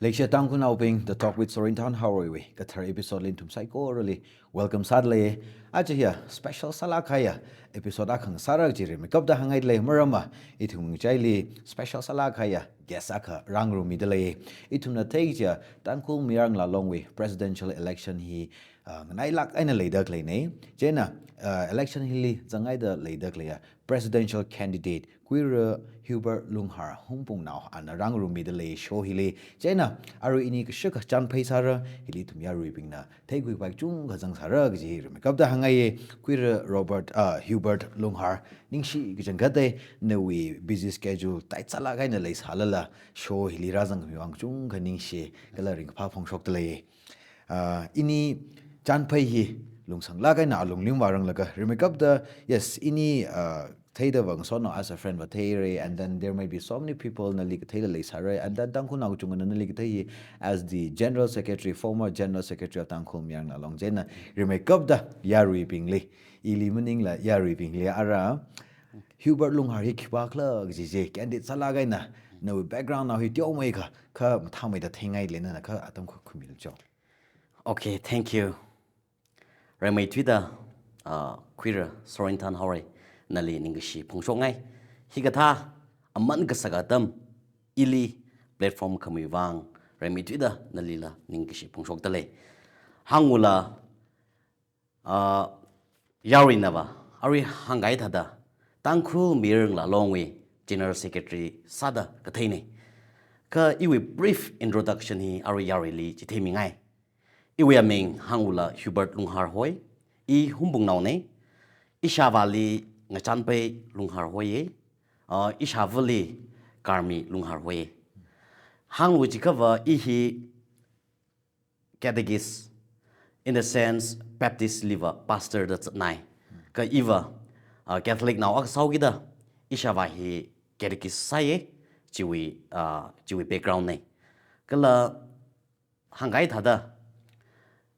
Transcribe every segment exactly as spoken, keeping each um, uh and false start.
Leishiya Tangkhulnaobing, The Talk with Sorin Thanhaoreiwui kathar episode li nathum saikorali welcome sādalei. Aja hiya special sālāk kahaiya episode akha ngasāra kaji rimeikapta hāngngaidalei, maramva ithum ngachaili special sālāk kahaiya guest akha rāngarumidalei. Ithumna theichiya Tangkhul Mayar Ngalā Longwui presidential election hi, ah, nganailāk eina leida khaleina. Chieina, ah, election hili zangngaida leida khaleiya presidential candidate Kuira Hubert Lunghar Hungpungnao ana rāngarumidalei show hili. Chieina arui ini kashakha chānphai sāra, hili ithum yaruibingna theikhuipai kachungkha zangsāra kaji rimeikapta hāngngaiya. Kuira Robert, ah, Hubert Lunghar, ningshi kachangkhatta nawui busy schedule tight sālāk eina leisālala show hili rāzangkhami vang kachungkha ningshi kala ringkaphā phongshokdalei. Ah, ini chānphai hi lungsanglāk eina alungli vāranglakha rimeikapta, yes, ini, ah, theida vāngasotnao as a friend va theira, and then there may be so many people nali katheila leisāra, and then Tangkhulnao kachungkhana nali kathei hi as the general secretary, former general secretary of Tangkhul Mayar Ngalā Long. Chieina rimeikapta yaruibingli, ili maningla yaruibingli ara Hubert Lunghar hi khipākhala kaji chi, candidate sālāk eina nawui background nao hi teomeikha, kha mathāmeida theingailei, nana kha atam khuimilu cho. Okay, thank you. Rimeithuida, ah, Kuira Sorin Thanhaorei, nali ningkashi phongshokngai. Hikathā aman kasak atam ili platform khami vang rimeithuida nalila ningkashi phongshokdalei. Hāngula, ah, yaruinava arui hāngkahai thāda Tangkhul Mayar Ngalā Longwui general secretary sāda katheina. Kha iwui brief introduction hi arui yaruili chitheimingai. Iwui aming hāngula Hubert Lunghar hoi, i Hungpungnaona. Ishāvāli Ngachānpai Lunghar hoiya, ah, ishāvali Karmi Lunghar hoiya. Hānglu jiakhava i hi catechist, in the sense, Baptist liva pastor da zatnai. Kha iva, ah, Catholic nao akha sāhaokida, ishāvā hi catechist sāya, chiwui, ah, chiwui background na. Kala hāngkahai thāda,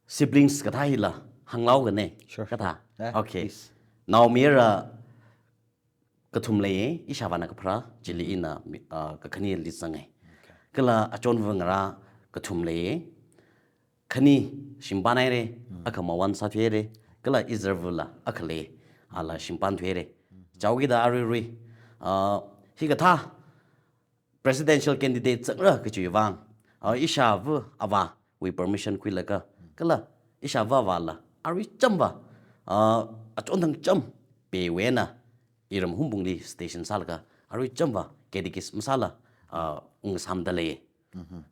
siblings kathā hila hānglaogana. Sure. Kathā. Yeah, okay. Please. Naomayara kathum leiya, ishāvāna kapharā, chili ina mi-, ah, kakhaneli zanga. Okay. Kala achonva ngarā kathum leiya, khani shimpānhaira, mm, akha mawan sāthuihaira, kala izarvala akha lei, ala shimpānthuihaira. Mm. Chaokida aruirui, ah, hikathā presidential candidate zangra kajiwui vang, ah, ishāva avāwui permission khuilaga, kala ishāva avāla arui chamva, ah, achon thangcham peiwui eina iram Hungpungli station sālaga, arui chamva catechist masāla, ah, ungsāmdalei. Mhm.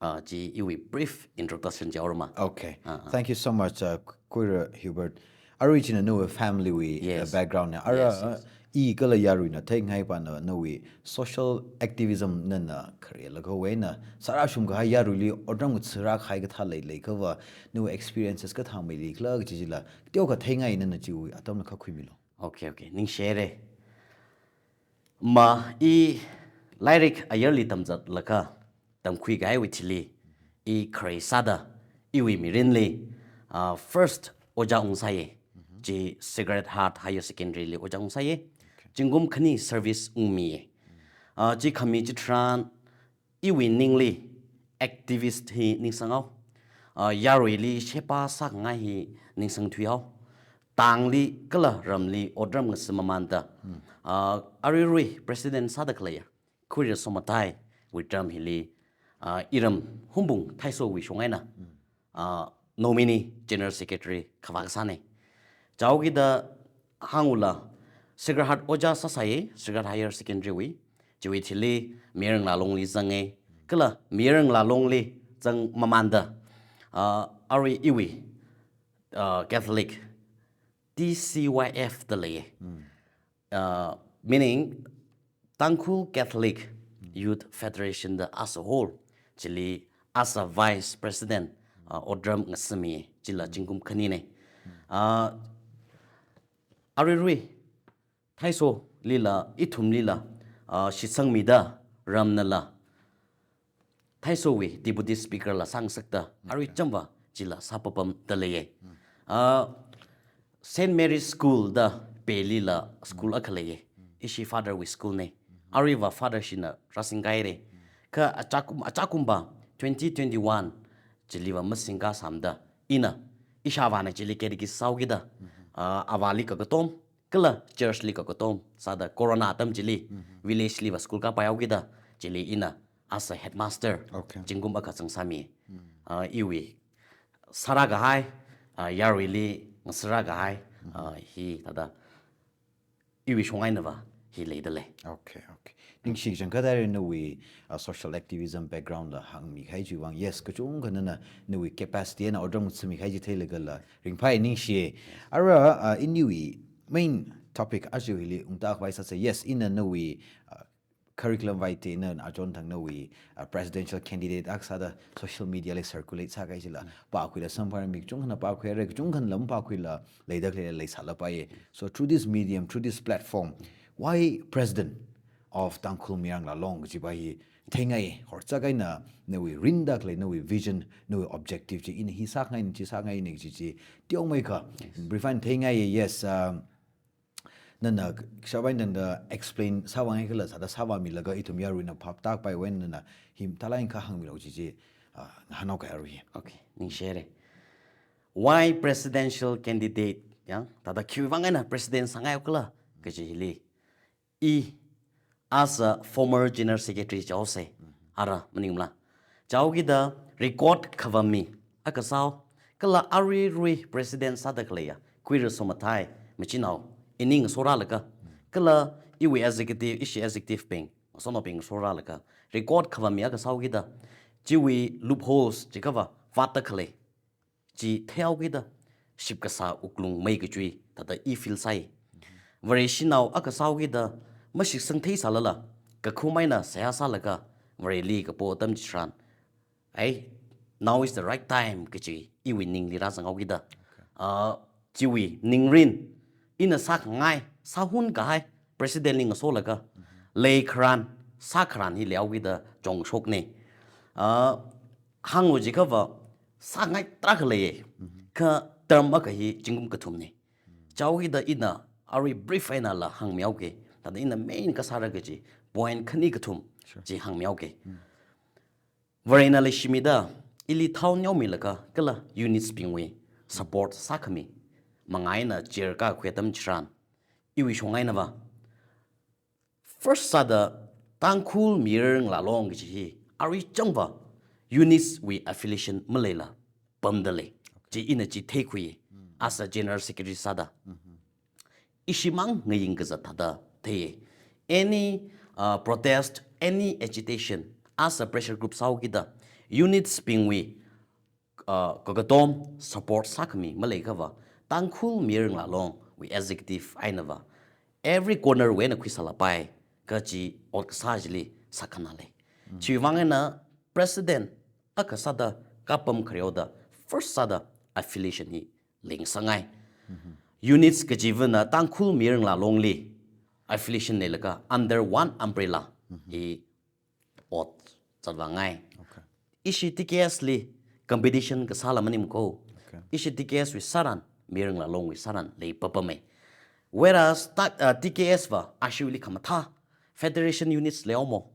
Ah, chi iwui brief introduction chi aurama. Okay. Ah, ah. Thank you so much, uh, Kuira Hubert. Arui china nawui family wui, uh, yes, background na. Ara, yes, yes, uh, i kala yaruina theingaipana nawui social activism nana kharela kawena sārāshung kahai yaruili otram ngathara kahai kathā leilei kava, nawui experiences kathā meilikhala kaji chila teokha theingai, nana chiwui atamna kha khuimilu. Okay, okay. Ningshihaira. Ma i lairik ayarli tamzatlaga tamkhui kahaiwui thili, i kharei sāda iwui mirinli, ah, first ojā ungsāya. Mhm. Chi Sacred Heart Higher Secondary li ojā ungsāya. Okay. Zingkum khani service ungmiya. Mm. Ah, chi khami chitharan iwui ningli activist hi ningsanghao. Ah, yaruili sheba sākhangai hi ningsangthuihao. Tangli kala ramli otram ngasa mamanda. Hmm. Ah, aruirui president sāda khaleiya Kuira Somataiwui term hili, ah, iram Hungpung Thaisowui shong eina, hmm, ah, nominee general secretary khavā kasāna. Chaokida hāngula Sacred Heart ojā sāsāya, Sacred Higher Secondary wui. Chiwui thili Mayar Ngalā Longli zanga. Kala Mayar Ngalā Longli zang mamanda, ah, arui iwui, ah, Catholic T C Y F da leiya. Hmm. Uh, meaning Tangkhul Catholic Youth Federation da as a whole, chili as a vice president, uh, otram ngasami, chila zingkum khanina. Uh, aruirui, Thaisolila, ithumlila, uh, shitsangmida ramnala, Thaisowui Deputy Speaker la sāngasakta, arui, okay, chamva chila sāpapamda leiya. Mm. Ah, Saint Mary's School da Pelila school, mm, akha leiya. Mm. Ishi Father wui school na. Mm. Aruiva Father shina rāsingkahaira. Mm. Kha achakum, achakumva twenty twenty-one chiliva masingkasāmada ina ishāvāna chili catechist sāhaokida, ah, avāli kakatom, kala church li kakatom sāda corona atam chili village liva school kāpaihaokida chili ina as a headmaster, okay, zingkum akha zangsāmi. Ah, iwui sārākahai, ah, yaruili ngasārākahai, ah, hi thāda iwui shong einava hi leidalei. Okay, okay. Ningshi kachangkhat haira nawui, uh, social activism background la hāngmikahai chiwui vang. Yes, kachungkha nana nawui capacity eina otram ngathāmikahai chi theilagala ringphai, ningshi. Ara, uh, iniwui main topic aja hili ungta khavai sāsa. Yes, ina nawui, uh, curriculum vitae na achon thang nawui, uh, presidential candidate akha sāda social media li circulate sākahai chila pākhuida samphangmi, kachungkhana pākhuira, kachungkhana lam pākhuila leida khalei leisālapai. So through this medium, through this platform, why President of Tangkhul Mayar Ngalā Long kajiva hi theingai, horzak eina nawui rinda khalei, nawui vision, nawui objective chi ina hi sāngai, chi sāngai ni chi chi teomeikha, yes, brief eina theingai, yes, um, nana sāvai tangda explain sāvāngaikhala sāda sāvāmilaga ithum yaruina phap tākhavai eina nana hi mathālāk eina kha hāngmilu chi chi, ah, ngahānhaoki aruiya. Okay, ningshire. Why presidential candidate, ya, thāda khiwui vang eina president sāngaihaokhala kaji hili, i as a former general secretary chaose, ara maningmala. Chaokida record khavāmi akha sāhao, kala aruirui president sāda khaleiya khuira somathai machinao ini ngasorālaga, kala iwui executive, ishi executive bing, ngasotnaobing ngasorālaga record khavāmi akha sāhaokida, chiwui loopholes chiakhava vātda khalei chi theihaokida shipkasā wuklung mei kachui thāda i feel sāi. Vare shanao akha sāhaokida mashitsang theisālala, kakhum eina seihā sālaga Vareli kapo atam chitharan, ai, now is the right time kaji iwui ningli rāzanghaokida, ah, chiwui ningrin ina sākhangai, sāhun kahai president li ngasolaga, leikharan, sākharan hi leihaokida chongshokna. Ah, hānglu jiakhava sāngai tarākha leiya, kha term akha hi zingkum kathumna. Chaokida ina arui brief einala hāngmihaoki, thāda ina main kasāra kaji point khani kathum, sure, chi hāngmihaoki. Varena leishimida ili thao neomilaga kala units bingwui support sākhami manga eina chair kākhui atam chitharan, iwui shong einava first sāda Tangkhul Mayar Ngalā Long kaji hi arui changva units wui affiliation maleila pamdalei. Chi ina chi theikhui, as a general secretary sāda. Ishimang ngaying kazat thāda thei. Any, uh, protest, any agitation, as a pressure group sāhaokida, units bingwui, uh, kakatom support sākhami maleiakhava, Tangkhul Mayar Ngalā Long wui executive einava every corner wui eina khuisālapai kaji ot kasā chili sākhanā lei. Chiwui vang eina president akha sāda kapam khareoda first sāda affiliation hi leingasakngai. Units kachivana Tangkhul Mayar Ngalā Long li affiliation leilaga under one umbrella hi ot zatvāngai. Okay. Ishi T K S li competition kasāla maningmako. Okay. Ishi T K S wui sāran, Mayar Ngalā Long wui sāran leipapamei. Whereas ta, uh, T K S va ashiwuili khamathā federation units leihaomo.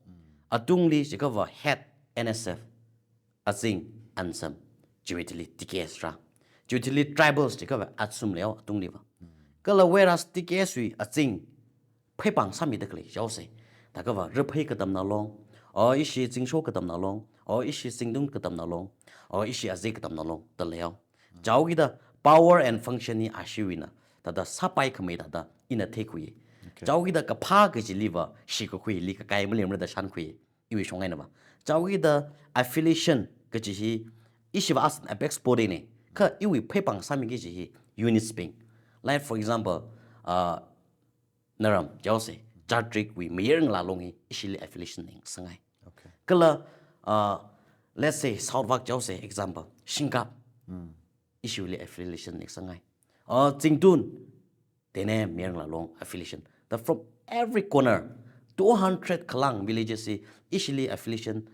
Atungli jiakhava head N S F, Azing, Ansam, chiwui thili T K S rā. Chiwui thili tribals jiakhava Atsum leihao atungliva. Kala whereas T K S wui azing pheipāng sāmida khalei chaose. Thākhava Raphei Katamnao Long, o ishi Zingsho Katamnao Long, o ishi Zingtun Katamnao Long, o ishi Azing Katamnao Long da leihao. Chaokida power and function hi ashiwuina thāda sāpaikhamei thāda ina theikhui. Okay. Chaokida kaphā kajiliva shikakhuili kakai malemra da shānkhui, iwui shong einava. Chaokida affiliation kaji hi ishiva as an apex body na, kha iwui pheipāng sāmiki kaji hi units bing. Like for example, uh, naram chaose, Chadrik wui Mayar Ngalā Long hi ishili affiliation leingasakngai. Okay. Kala, uh, let's say South Vak chaose example, Shingkap, ishiwuili affiliation leingasakngai. Uh, Zingtun, Tene Mayar Ngalā Long affiliation. The from every corner, two hundred khalang villages hi ishili affiliation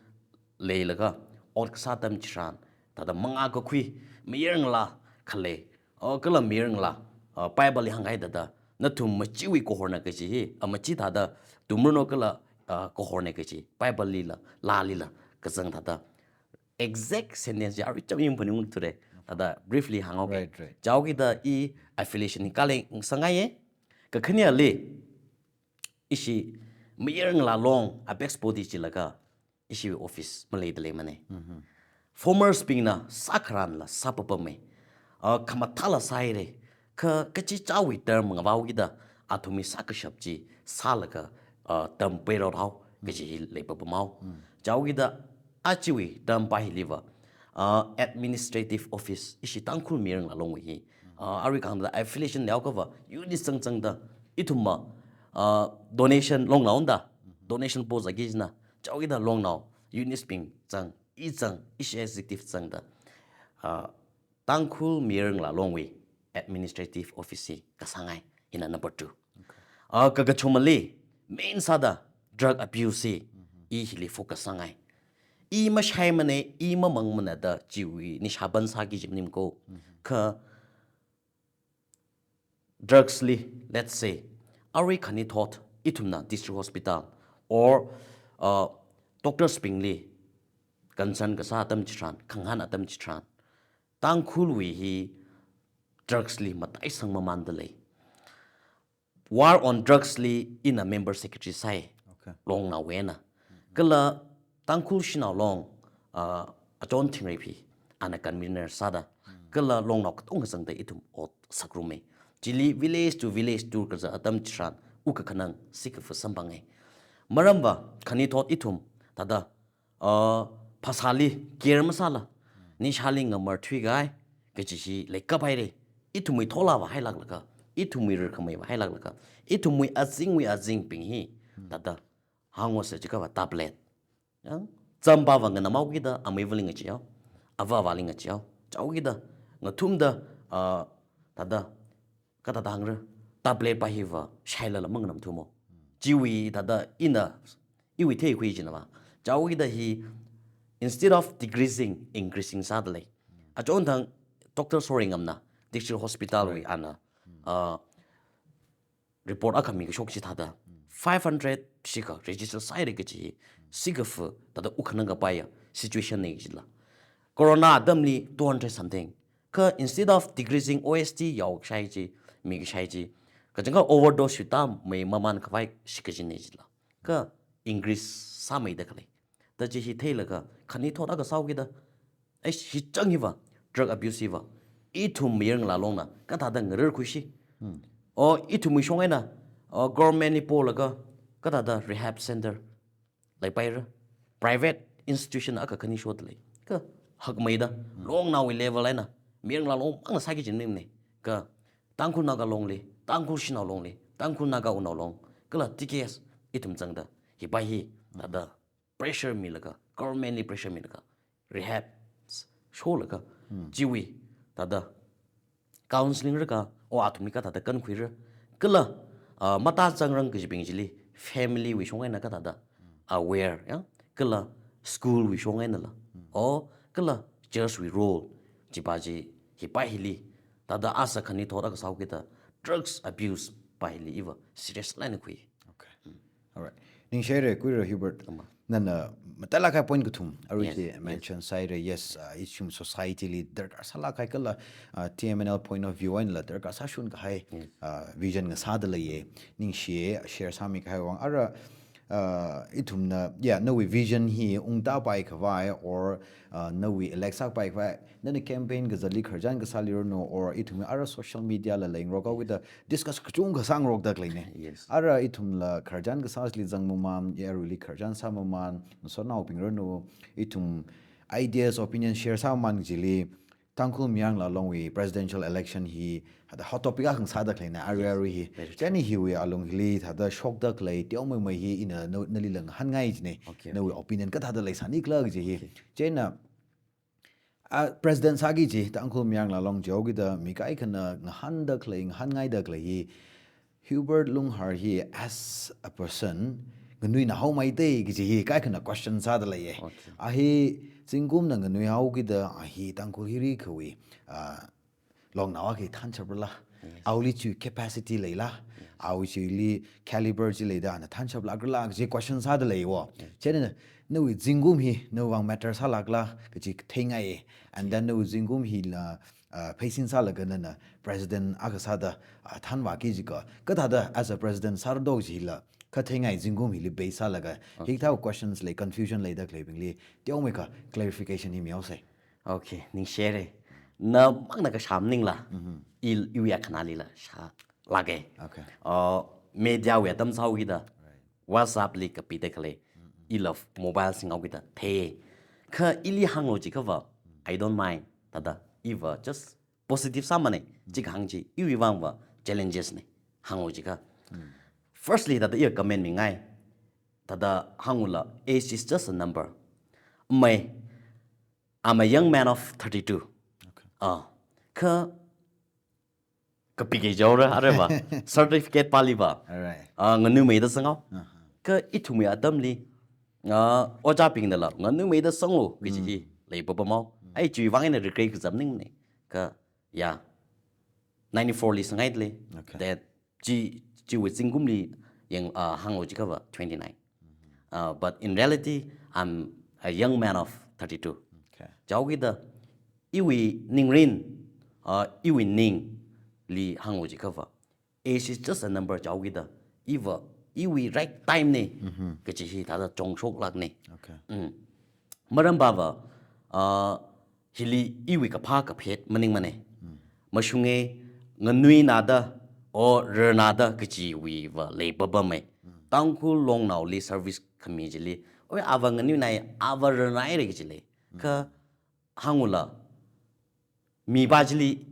leilaga ot kasā atam chitharan, thāda manga kakhui Mayar Ngalā khalei, o kala Mayar Ngalā, uh, Bible li hānghai thāda, nathum machiwui kahorna kaji hi, a machi thāda tumranu kala, uh, kahorna kaji Bible lila, laalila kazang thāda exact sentence chi arui cham ying phaning ture. Thāda briefly hānghaoke. Right, right. Chaokida i affiliation hi kale sāngaiye. Kakhaneli, ishi Mayar Ngalā Long apex body chilaga ishi office maleida leimane. Formers bingna sākharanla sāpapamei. Ah, khamathāla sāhaire. Kha kachichāwui term ngavao kida athumwui sākashap chi sālaga, ah, term peirao hao kaji hi leipapamhao. Chaokida achiwui term pa hiliva, ah, administrative office ishi Tangkhul Mayar Ngalā Longwui hi, ah, arui kangda affiliation leokhava unit zangzangda ithumma, ah, donation Longnaoda donation post akijina. Chaokida Longnao units bing zang, i zang, ishi executive zangda, ah, Tangkhul Mayar Ngalā Longwui administrative office hi kasāngai, hina number two. Ah, kakachumali, main sāda drug abuse hi i hili focus sāngai. I mashaimane, i mamangmane da chiwui nishaban sāki jimnim ko. Kha drugs li, let's say, arui khanithot ithumna district hospital or, uh, doctors bingli concern kasā atam chitharan, khangahān atam chitharan, Tangkhulwui hi drugs li mataisang mamanda lei. War on drugs li ina member secretary sāi. Okay. Longnaowui eina. Kala Tangkhul Shanao Long, ah, Achon Thingrei phi, ana convener sāda. Kala Longnao katonga zangda ithum ot sāngarumei. Chili village to village tour kazā atam chitharan, u kakhanang sikafa samphangai. Maramva, khanithot ithum, thāda, ah, phasāli care masāla, nishāli ngamar thuikahai kaji hi leikaphaire. Ithumwui tholava hailaklaga, ithumwui rarkhameiva hailaklaga, ithumwui azingwui azing bing hi, thāda, hāngo sā chiakha va tablet. Yang, zam pava nganamhao kida, ameivali ngacheehao, avāvali ngacheehao, chaokida, ngathumda, ah, thāda, kathāda hāngra, tablet pa hiva, shailala manganamthumo. Chiwui thāda ina, iwui theikhui jinava. Chaokida hi, instead of decreasing, increasing sāda lei. Achonthang, Doctor Soreinngamna, District Hospital wui ana, ah, report akha mikashok chi thāda, five hundred shikha register sāhaire kaji, sikafa, thāda u khanang kapaiya situation nei jila. Corona atamli two hundred something. Kha instead of decreasing O S T yaokashai chi, mikashai chi, kachangkha overdose wui tamei maman khavai shikajin nei jila. Kha increase sāmeida khalei. Da chi hi theilaga, khanithot akha sāo kida, ai, hi chang hiva, drug abuse hiva, ithum Mayar Ngalā Longna, kathāda ngararkhuishi. O, ithumwui shong eina, o, government li polaga, kathāda rehab center leipaira, private institution akha khani shotda lei. Kha hakmeida, Longnaowui level eina, Mayar Ngalā Long mangna sāki jimnim ne. Kha Tangkhul Naga Longli, Tangkhul Shanao Longli, Tangkhul Naga Unaolong, kala T K S, ithum zangda, hi pa hi, thāda, pressure milaga, government li pressure milaga, rehab sholaga, chiwui, thāda, counseling rāka, o athumli kathāda kankhuira, kala, ah, matazangrang kajibing chili, family wui shong eina kathāda, aware, ya, kala school wui shong einala, o, kala church wui role, chi pa chi, hi pa hili, thāda asa khanithot akha sāo kida, drugs abuse pa hili iva, serious lāina khui. Okay. All right. Ningshihaira, kuira Hubert. Ama. Nana, matailāk kahai point kathum, arui Yes, chi yes. mention sāhaira, yes, uh, ithum society li darkar sālāk kahai kala, uh, T M N L point of view einala darkar sāshun kahai, Yes. uh, vision ngasāda leiye. Ningshiye, share sāmi kahai vang. Ara, uh, ithumna, yeah, nawui vision hi ungtāpai khavai, or, uh, nawui elect sāpai khavai, nana campaign kazatli khararchan kasāli ranu, or ithumwui ara social media la leingarok haokida discuss kachungkha sāngarokda khaleine. Yes. Ara ithumla khararchan kasāli zang mamān, yaruili khararchan sā mamān, ngasotnaobing ranu, ithum ideas, opinion share sā mamān chili, Tangkhul Mayar Ngalā Longwui presidential election hi, thāda hot topic akha ngasāda khaleina, arui Yes. arui hi. Very true. Chieina hiwui alung hili, thāda shokda khalei, teomeimei hi, ina na, nalila ngahānngai jine. Okay, Nawui okay. opinion kathāda leisāni khala kaji hi. Okay. Chieina, ah, president sāki kaji, Tangkhul Mayar Ngalā Long jihaokida, mi kaikhana ngahānda khalei, ngahānngaida khalei hi, Hubert Lunghar hi as a person, nganuina haomeite kaji hi kaikhana question sāda leiye. Okay. A hi, zingkumna nganui haokida, a hi Tangkhul hi rikhawui, ah, Longnao akha thanshapla. Yes. Awuili chi capacity leila. Yes. Awui chili caliber chi leida ana thanshapla khala kaji question sāda leiwo. Yes. Chieina Nawui zingkum hi nawui vang matter sālākla kaji theingai. And then nawui zingkum hila, uh, pheisin sālaga nana president akha sāda, uh, thanvāki jiakha, kathāda as a president sāra do jila, kha theingai zingkum hili base sālaga, okay, hikathā questions lei, confusion leida khaleibingli teomeikha clarification hi mihaosei. Okay, ningshire. Namangna kashā maningla, mhm, i, iwui akhana lila shālāke. Okay. Uh, media wui atam sāhaokida, right, WhatsApp li kapida khalei, mm, ila mobile singhaokida thei. Kha ili hānglo jiakhava, I don't mind. Thāda iva just positive sāmane. Mm. Chi kahāng chi iwui vangva challenges ne, hānglo jiakha. Mm. Firstly, thāda i comment mingai. Thāda hāngula, age is just a number. Mai, I'm a young man of thirty-two. Okay. Ah, kha kapike jaora, areva. Certificate pāliva. All right. Ah, nganuimeida sangao. Uh-huh. Kha ithumwui atamli, ah, ojābingnala nganuimeida sanglo kaji, mm, hi leipapamhao. Mm. Ai chiwui vang eina regret kazat maningmane. Kha, yeah, ninety-four li sanghaile. Okay. That chi, chiwui zingkumli yang, uh, hānglo jiakhava twenty-nine. Mm-hmm. Uh, but in reality, I'm a young man of thirty-two. Okay. Chihaokida iwui ningrin, uh, iwui ningli hānglo jiakhava, age is just a number chihaokida, iva, iwui right time ne, mm-hmm, kaji hi thāda chongshoklākne. Okay. Mm. Maram pava, uh, hili iwui kaphā kaphet maningmane. Mm. Mashunge, nganuinada, o rarnada kajiwuiva leipapamei. Mm. Tangkhul longnaoli service khami chili, oi, ava nganuinai, ava rarnaire kaji lei. Mm. Kha hāngula, mipā chili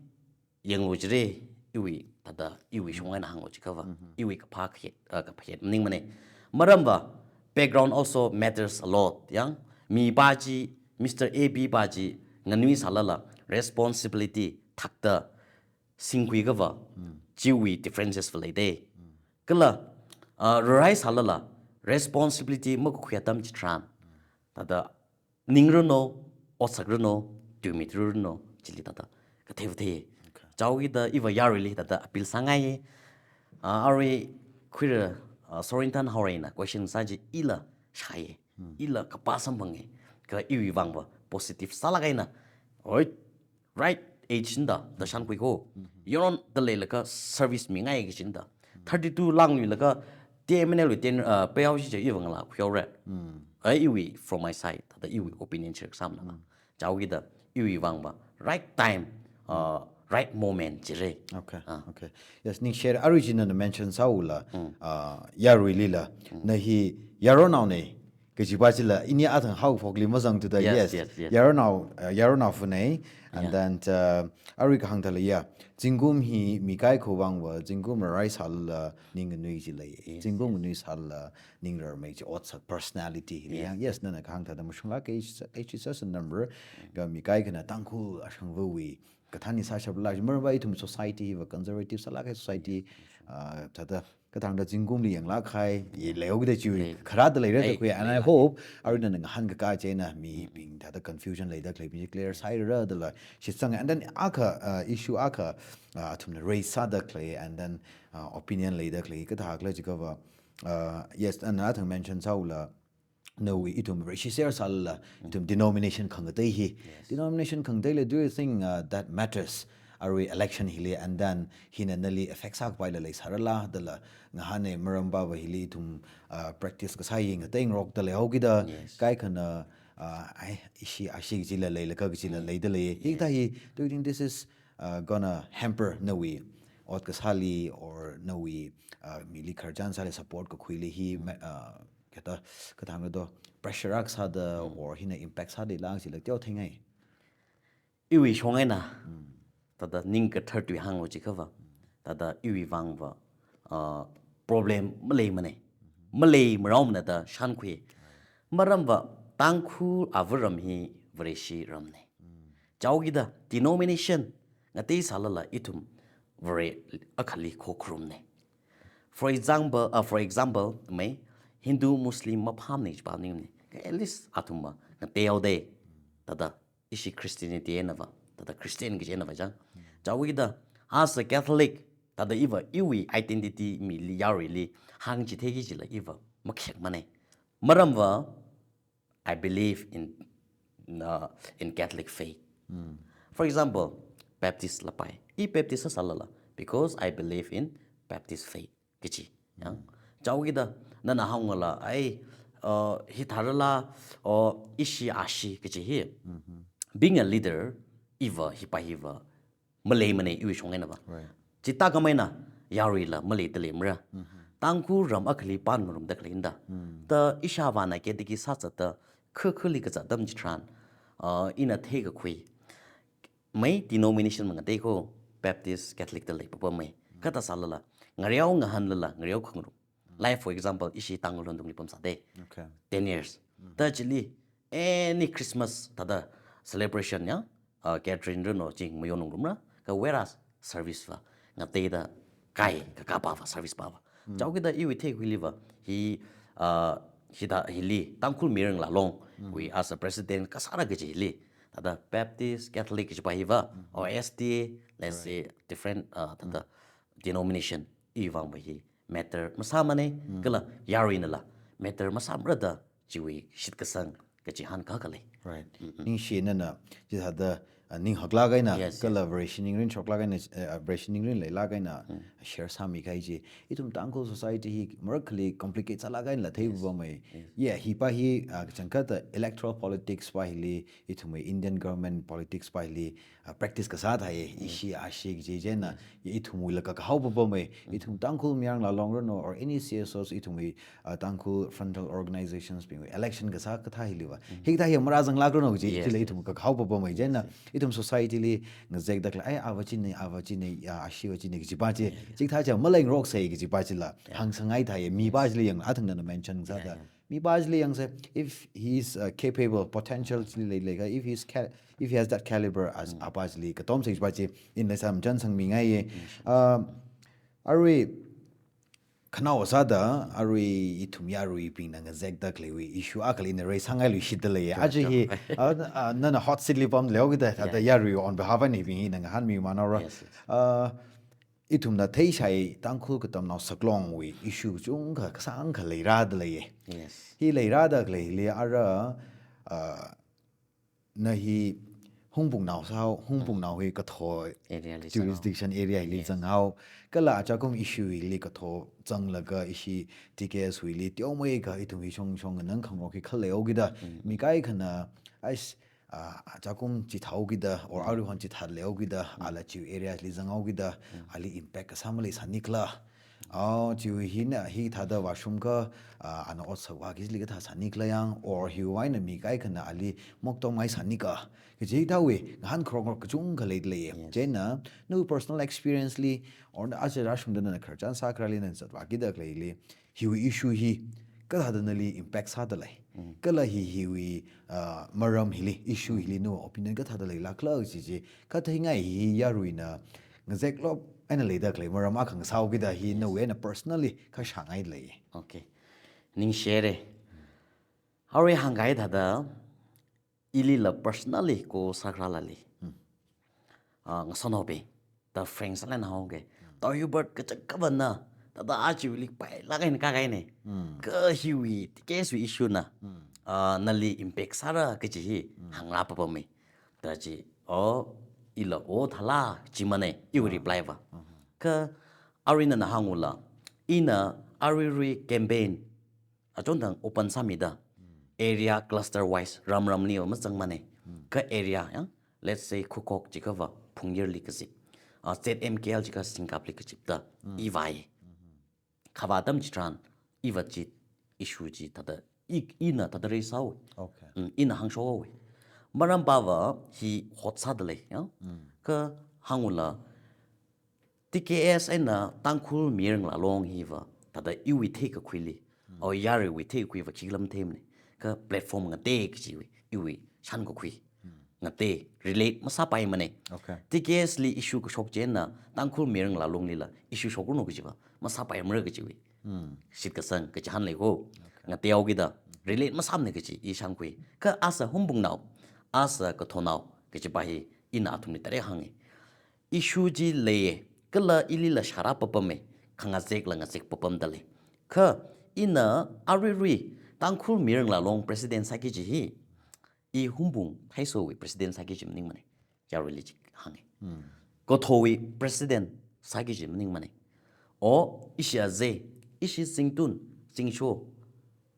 yanglu jire, iwui, thāda iwui shong eina hānglo jiakhava, mhm, iwui kaphā kaphet, uh, kaphet maningmane. Maram pava, background also matters a lot. Yang, mipā chi, Mister A B pā chi, nganuisālala, responsibility thakta singkhuiakhava, mm, chiwui differences va leide. Mm. Kala, uh, rarhaisālala, responsibility makakhui atam chitharan, mm, thāda ningranu, otsakranu, tuimitranu, chili thāda katheiva thei. Okay. Chihaokida iva yaruili thāda appeal sāngai. Ah, arui khuira, ah, Sorintan Haoreina question sā chi ila shāye. Hmm. Ila kapā samphange. Kha iwui vangva positive sālāk eina, oi, right age nda, da shānkhui ko. Mhm. Yaronda leilaga service mingai kaji nda. Mhm. Thirty-two langluilaga, T M N L wui ten, uh, payout chi chi iva ngalā khuihaore. Mm. Ai iwui, from my side, thāda iwui opinion share sāmana. Mm. Chihaokida, iwui vangva, right time, uh, right moment jire. Okay, ah, okay. Yes, ningshire, arui chi nana mention sāhaola, mm, uh, yaruilila, mm, na hi yaronnaone, kajipa chila, ini athang haophokli mazangthuda, yes, yes, yes, yes, yaronnao, uh, yaronnao phunei, and, yeah, then, uh, arui kahāng thāla ya, zingkum hi mi kaikho vangva, zingkum rarhaisālala, ning nganui chi lei. Yes, zingkum, yes, nganuisālala, ning rarmei chi otsak personality hi, yes, yang, yes, nana kahāng thāda mashunglāk age, age is just a number, kha mi kaikhana Tangkhul ashangvawui, kathānni sāshapla, maram pava ithum society hiva conservative sālāk kahai society, ah, thāda, kathāngda zingkumli yanglāk kahai, ye, leihaokida chi, lei, kharāda leira, lei, da khui, and I, lei, hope, arui nana ngahānkakā chieina, mibing thāda confusion leida khalei, mi clear sāhaira dala, shitsanga, and then akha, uh, issue akha, uh, athumna raise sāda khalei, and then, uh, opinion leida khalei, kathākhala jiakhava, uh, yes, and athang mention sāhaola, nawui ithum register sālala, mm, ithum denomination khangatei hi. Yes. Denomination khangateila, do you think, uh, that matters? Arui election hili, and then hina nali affect sākapaila leisārala, dala ngahāne, maram pava hili ithum, uh, practice kasā yingngateingarokda leihaokida, yes, kaikhana, uh, ai, ishi, ashi kajila leilaka kajila, mm, leida lei. Yes. Hikathā hi, do you think this is, uh, gonna hamper nawui ot kasāli or nawui, uh, mili khararchan sāli support kakhuili hi, mm, ma-, uh, kathā, kathāngda do, pressure akha sāda, mm, or hina impact sāda lei jila teotheingai? Iwui shong eina, mm, thāda ning kathar tui hānglo jiakhava, thāda iwui vangva, uh, problem maleimane, maleimaraomana da shānkhui. Maram pava Tangkhul avaram hi Vareshi ramne. Mm. Chihaokida denomination ngateisālala ithum Vare akhali khokharumne. For example, uh, for example, mai Hindu, Muslim maphamne jipa maningmane. At least athumva ngateihaode. Thāda ishi Christianity einava, thāda Christian kaji einava chang. Mm. Chihaokida, as a Catholic, thāda iva, iwui identity mili yaruili hāngchitheiki jila iva makhayākmane. Maram pava, I believe in, uh, in Catholic faith. For example, Baptist la pai. I Baptist sālala, because I believe in Baptist faith kachi. Yang, chaokida, nana hāngla, ai, uh, hithārala, or ishi ashi kachi hi. Being a leader, iva, hipa hiva, maleimane iwui shong einava. Right. Chithākhameina, yaruila maleidalei mara. Tangkhul ram akhali pānngarumda khalei inda. Ta ishāvāna ketiki sāzatda, khakhali kazat atam chitharan, uh, ina theikakhui. Mai denomination mangatei ko, Baptist, Catholic da leipapamei. Kathā sālala, ngareo ngahanlala, ngareo khangarum. Like, for example, ishi Tangkhul Londongli pamsāde. Okay. Ten years. Ta chili, any Christmas thāda celebration ya, uh, gathering rino ching mayonung rumra, ka whereas service va ngateida kai, kakapava service pava. Chaokida iwui theikhuiliva, hi, uh, hithā hili, Tangkhul Mirang Lalong, we as a president, kasāra kachi hili, thāda Baptist, Catholic kachipa hiva, or S D A, let's say, different, uh, thāda denomination, iwui vangva hi matter masāmane, kala yaruinala matter masāmara da chiwui shitkasang kachihān kakha lei. Right. Ningshi nana, chithāda, uh, ning haklāk eina, yes, kala Vareshi ningrin shoklāk eina, uh, Vareshi ningrin leilāk eina, share sāmi kahai chi. Ithum Tangkhul society hi marakhali complicate sālāk einala theipapamei. Yes. Yeah, hipa hi, uh, kachangkhatta electoral politics pa hili, ithumwui Indian government politics pa hili, uh, practice kasā thāi, ishi ashi kaji chieina, ithumwuila kakahao papamei, ithum Tangkhul Mirang Lalong rino, or any C S Os ithumwui, uh, Tangkhul frontal organizations bingwui election kasā kathā hiliva. Hikathā hi marazanglāk rino kaji, yes, chila ithum kakahao papamei chieina, ithum society li ngazekda khalei, ai, ava chine, ava chine, ya, ashiva chine kajipa chi, chikathā chi malengroksei kajipa chila, hāngsangngai thāi, mipa chili yang, athang nana mention sāda. Mipa chili yangsei, if he's, uh, capable, potential chili lei, lei, if he's ca-, if he has that caliber as apa chili, katomsei kajipa chi, ina samchan sangmingaiye. Um, arui, khanao sāda, arui ithum yaruibingna ngazekda khaleiwui issue akhali ina raise sāngailuishitda leiye. Aja hi, uh, uh, nana hot seat li pamleo kida, thāda yarui on behalf eina ibing hi ina ngahānmi manaora. Yes, yes. Uh, ithumna theishai Tangkhul katamnao saklongwui issue chungkha kasāngkha leirāda leiye. Yes. Hi leirāda khaleili ara, uh, na hi Hungpung nao sāhao, Hungpung nao hi katho area li jurisdiction area li zanghao. Kala achakum issue hili katho zanglaga ishi T K S wuili teomeikha ithum hi shongshong nganang khangarok hi khaleo kida. Mi kaikhana, ais, ah, achakum chithao kida, or aruihon chithat leo kida, ala chiwui area li zanghao kida, ali impact kasā maleisāni khala. Oh, chiwui hina, hithāda vāshungkha, ah, ana ot sāvā kajili kathā sāni khala yang, or hiwui eina mi kaikhana ali moktomngai sāni kha. Kaji thāwui, ngahān khangarok kachungkha leida leiye. Yes. Chieina, nawui personal experience li, or na aja rāshungda nana khararchan sākharāli nana zatvā kida khaleili, hiwui issue hi kathāda nali impact sāda lei. Kala hi hiwui, ah, maram hili, issue hili nawui opinion kathāda leilāk khala kaji chi, kathāngai hi yaruina ngazeklop eina leida khalei maram akha ngasao kida hi nawui eina personally kashāngai lei. Okay. Ningshire. Arui hāngkahai thāda, ilila personally ko sākharālali. Ah, ngasotnaobing, ta frank sālāk eina hāngke. Ta Hubert kachak kavana, thāda aja wuili pailāk eina kakaine. Kha hiwui, T K S wui issue na, ah, nali impact sāra kaji hi hāngrā papamei. Ta chi, oh, ila oh thāla, chimane, iwui reply va. Kha aruina nana hāngula, ina aruirui campaign, achonthang open sāmida, area cluster wise, ram ramli mazangmane. Kha area, ya, let's say, Khukok chikhava, Phungyarli kazip. Ah, Z M K L chikha Singkapli kazipda, ivai. Khavā atam chitharan, iva chi, issue chi, thāda, i, ina thāda raise sāhaowe. Okay. Mm, ina hāngshokhaowe. Maram pava hi hot sāda lei, ya. Kha hāngula, T K S eina Tangkhul Mirang Lalong hiva, thāda iwui theikakhuili, o yaruiwui theikakhuiva khikhala matheimane, kha platform ngatei kajiwui, iwui shānkakhui. Ngatei, relate masāpaimane. Okay. T K S li issue kashok chieina, Tangkhul Mirang Lalonglila issue shokruno kajiva, masāpaimara kajiwui. Shitkasang kachihān lei ko. Okay. Ngateihao kida, relate masāmane kaji, i shānkhui. Kha asa Hungpung nao, asa kathonao, kajipa hi, ina athumli tarek hānge. Issue chi leiye, kala ilila shārā papamei, khangazekla ngazek papamda lei. Kha ina aruirui Tangkhul Miringlā Long president sāki kaji hi, i Humbung Thaiso wui president sāki kaji maningmana. Yaruili chi hānga. Kathowui president sāki kaji maningmana. O, ishi azei, ishi Zingtun, Zingsho,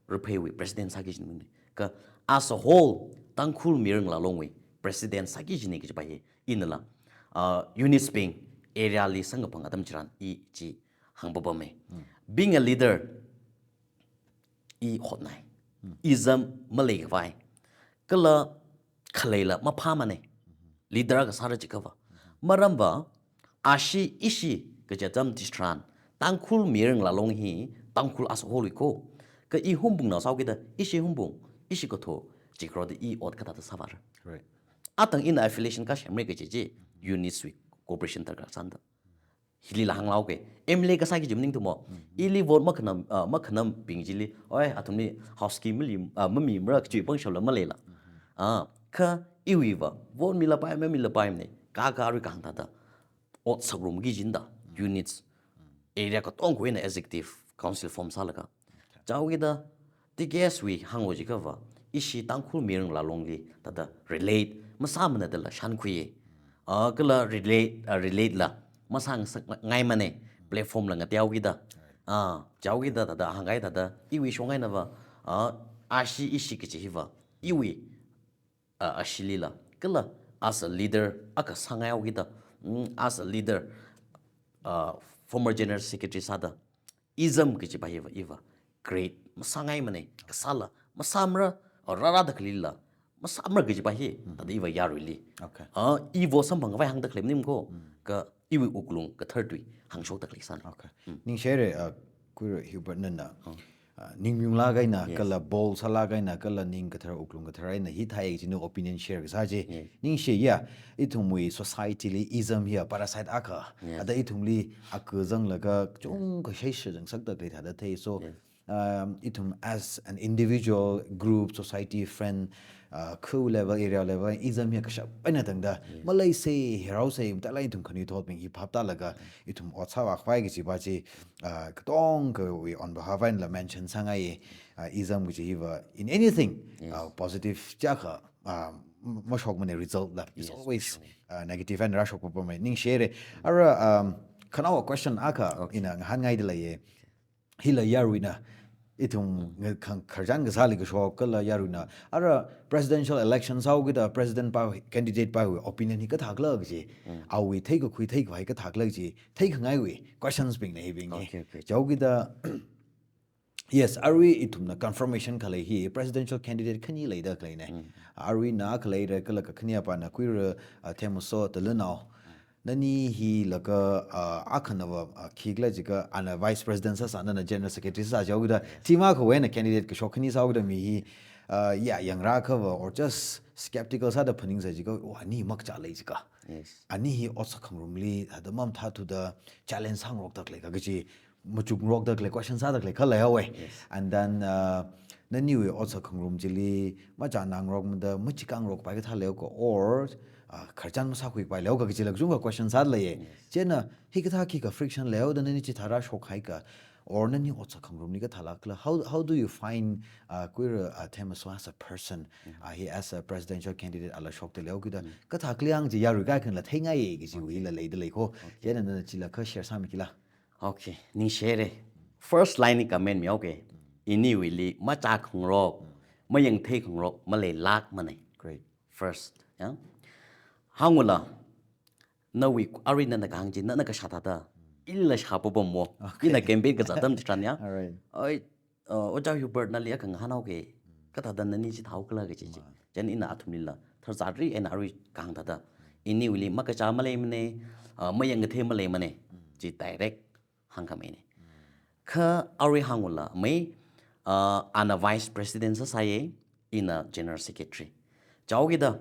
Rapheiwui president sāki kaji maningmana. Kha as a whole, Tangkhul Miringlā Longwui president sāki kajina kajipa hi, inala, ah, units bing area li samkaphang atam chitharan i chi hāngpapama. Being a leader, i hotnai. Ism maleikhavai. Kala khaleila maphāmana. Leader kasāra chiakhava. Maramva, ashi ishi kaji atam chitharan, Tangkhul Miringlā Long hi Tangkhul as a whole wui ko. Kha i Humbungnao sāhaokida, ishi Humbung, ishi Katho, chikro da i ot kathāda sāvāra. Right. Atang ina affiliation kasemra kaji chi, units wui cooperation darkar sāda. Hilila hānglaoga. M L A kasā kaji maningthumo. Ili vote makhanam, ah, makhanambing chili, oi, athumli house key mali, ah, mamimara kaji pangshapla maleila. Ah, kha iwuiva, vote milapai, mamilapaimana. Kha kha arui kahāng thāda, ot sāngarumki kajina da, units. Area katongawui eina executive council form sālaga. Chihaokida, T K S wui hānglo chiakhava, ishi Tangkhul Miringlā Longli, thāda relate, masāmana dala shānkhuiya. Ah, kala relate, ah, relate la, masāngasakngaimana, platform la ngateohaokida. Ah, chihaokida thāda, hāngkahai thāda, iwui shong einava, ah, ashi ishi kaji hiva, iwui, ah, ashilila. Kala, as a leader, akha sāngaihaokida, mm, as a leader, ah, former general secretary sāda, ism kajipa hiva, iva, great, masāngaimana, kasāla, masāmara, ah, rārada khalila, masāmara kajipa hi, thāda iva yaruili. Okay. Ah, i vote samphangkhavai hāngda khalei maning ko, kha iwui wuklung kathar tui hāngshokda khalei sāna. Okay. Ningshire, ah, Kuira Hubert nana. Ah, ningmayunglāk eina, kala bold sālāk eina, kala ning kathar wuklung kathar eina hithāi kajina opinion share kasā chi. Ningshiya, ithumwui society li ism hiya parasite akha. Ada ithumli akha zanglaga chungkha shaisha zangsakda khalei thāda thei. So, um, ithum as an individual, group, society, friend, uh, khu level, area level, ism hiya kashap eina tangda, maleisei, hiraosei, matailāk ithum khanuithotbing hi phaptālaga, ithum ot sāvākhavai kajipa chi, uh, katongawui on behalf einala mention sāngai, uh, ism kaji hiva, in anything, uh, positive chiakha, uh, m-, mashokmana result la. It's always, uh, negative eina rāshokpapama, ningshire. Ara, um, khanaowa question akha, ina ngahānngaida leiya. Hila yaruina, ithum nga-, khang-, khararchan kasāli kashok kala yaruina. Ara presidential election sāhaokida president pa, candidate pa wui opinion hi kathākhala kaji. Awui theikakhui theikhavai kathākhala kaji. Theikhangaiwui questions bingna hibing. Okay, okay. Chihaokida, yes, arui ithumna confirmation khalei hi presidential candidate khani leida khaleina. Aruina khaleira kala kakhanea pana Kuira, uh, Themmaso Talunao. Nani hilaga, ah, akhanava, ah, khikhala jiakha, ana vice president sāsā, nana general secretary sāsā chihaokida, team akhawui eina candidate kashok khani sāhaokida mi hi, ah, ya, yangrāakhava, or just skeptical sāda phaningsā jiakha, wa, ani makachā lei jiakha. Yes. Ani hi otsak khangarumli, hada mamathāthuda challenge sāngarokda khalei kaji, machukngarokda khalei, question sāda khalei kha leihaowa. Yes. And then, uh, naniwui otsak khangarum chili, machānāngarokmada, machikāngarokpai kathā leihaoka, or, uh, khararchan masākhuipai leihaoka kajila kachungkha question sāda leiya. Yes. Chieina, hikathā khikha friction leihaoda nani chithā rāshokhaika, or nani otsak khangarumli kathālākhala, how, how do you find, uh, Kuira, uh, Themmaso as a person, uh, hi as a presidential candidate ala shokda leihaokida, kathākhala yang chi yarui kaikhanala theingaiya kajiwuila leida lei ko. Okay. Chieina nana chila kha share sāmikila. Okay, ningshire. First line li comment mihaoka. Iniwuili machākhangarok, mayangtheikhangarok maleilākmana. Great. First, ya. Hāngula, nawui arui nana kahāng chi, nana kashā thāda, ila shāpapammo. Okay. Ina campaign kazat atam chitharan ya. All right. Oi, uh, Ojā Hubert nali akha ngahānhaoka, kathāda nani chithāhaokhala kaji chi. Chieina ina athumlila tharzari eina arui kahāng thāda, iniwuili makachā maleimana, uh, mayangngathei maleimana, chi direct hāngkhamina. Kha arui hāngula mai, uh, ana vice president sāsāya, ina general secretary. Chihaokida,